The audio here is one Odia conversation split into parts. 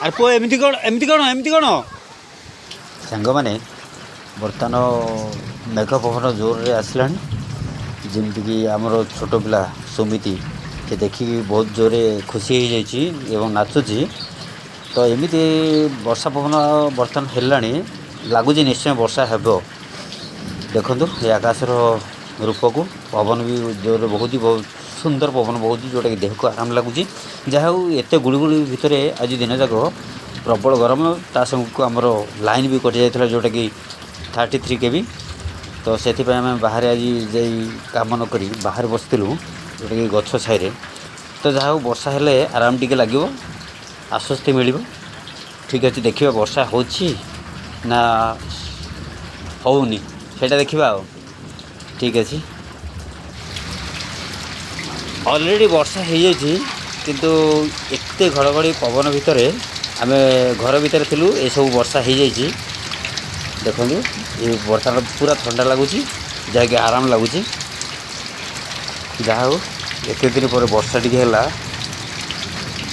ଆରେ ପୁଅ, ଏମିତି କ'ଣ, ଏମିତି କ'ଣ, ଏମିତି କ'ଣ? ସାଙ୍ଗମାନେ, ବର୍ତ୍ତମାନ ମେଘ ପବନ ଜୋରରେ ଆସିଲାଣି। ଯେମିତିକି ଆମର ଛୋଟ ପିଲା ସୁମିତି, ସେ ଦେଖିକି ବହୁତ ଜୋରରେ ଖୁସି ହେଇଯାଇଛି ଏବଂ ନାଚୁଛି। ତ ଏମିତି ବର୍ଷା ପବନ ବର୍ତ୍ତମାନ ହେଲାଣି, ଲାଗୁଛି ନିଶ୍ଚୟ ବର୍ଷା ହେବ। ଦେଖନ୍ତୁ ଏ ଆକାଶର ରୂପକୁ। ପବନ ବି ଜୋରରେ ବହୁଛି, ବହୁତ ସୁନ୍ଦର ପବନ ବହୁଛି, ଯେଉଁଟାକି ଦେହକୁ ଆରାମ ଲାଗୁଛି। ଯାହା ହଉ, ଏତେ ଗୁଳୁଗୁଳି ଭିତରେ ଆଜି ଦିନ ଯାକ ପ୍ରବଳ ଗରମ, ତା ସାଙ୍ଗକୁ ଆମର ଲାଇନ୍ ବି କଟିଯାଇଥିଲା, ଯେଉଁଟାକି 33 କେଭି। ତ ସେଥିପାଇଁ ଆମେ ବାହାରେ ଆଜି ଯାଇ କାମ ନ କରି ବାହାରେ ବସିଥିଲୁ, ଯେଉଁଟାକି ଗଛ ଛାଇରେ। ତ ଯାହା ହଉ, ବର୍ଷା ହେଲେ ଆରାମ ଟିକେ ଲାଗିବ, ଆଶ୍ୱସ୍ତି ମିଳିବ। ଠିକ୍ ଅଛି, ଦେଖିବା ବର୍ଷା ହେଉଛି ନା ହେଉନି, ସେଇଟା ଦେଖିବା ଆଉ। ଠିକ୍ ଅଛି, ଅଲରେଡ଼ି ବର୍ଷା ହେଇଯାଇଛି, କିନ୍ତୁ ଏତେ ଘଡ଼ଘଡ଼ି ପବନ ଭିତରେ ଆମେ ଘର ଭିତରେ ଥିଲୁ। ଏସବୁ ବର୍ଷା ହେଇଯାଇଛି। ଦେଖନ୍ତୁ, ଏ ବର୍ଷାଟା ପୁରା ଥଣ୍ଡା ଲାଗୁଛି, ଯାହାକି ଆରାମ ଲାଗୁଛି। ଯାହା ହଉ, ଏତେ ଦିନ ପରେ ବର୍ଷା ଟିକେ ହେଲା,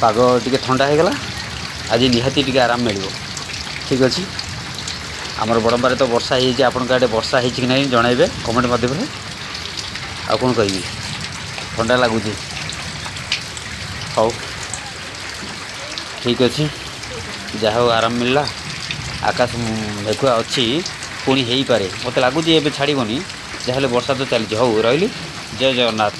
ପାଗ ଟିକେ ଥଣ୍ଡା ହେଇଗଲା। ଆଜି ନିହାତି ଟିକେ ଆରାମ ମିଳିବ। ଠିକ୍ ଅଛି, ଆମର ବଡ଼ମ୍ବାରେ ତ ବର୍ଷା ହେଇଯାଇଛି। ଆପଣଙ୍କ ଆଡ଼େ ବର୍ଷା ହେଇଛି କି ନାହିଁ, ଜଣାଇବେ କମେଣ୍ଟ ମାଧ୍ୟମରେ। ଆଉ କ'ଣ କହିବି? ଥଣ୍ଡା ଲାଗୁଛି। ହଉ, ଠିକ୍ ଅଛି, ଯାହା ହଉ ଆରାମ ମିଳିଲା। ଆକାଶ ମେଘୁଆ ଅଛି, ପୁଣି ହେଇପାରେ ମୋତେ ଲାଗୁଛି। ଏବେ ଛାଡ଼ିବନି, ଯାହାହେଲେ ବର୍ଷା ତ ଚାଲିଛି। ହଉ, ରହିଲି। ଜୟ ଜଗନ୍ନାଥ।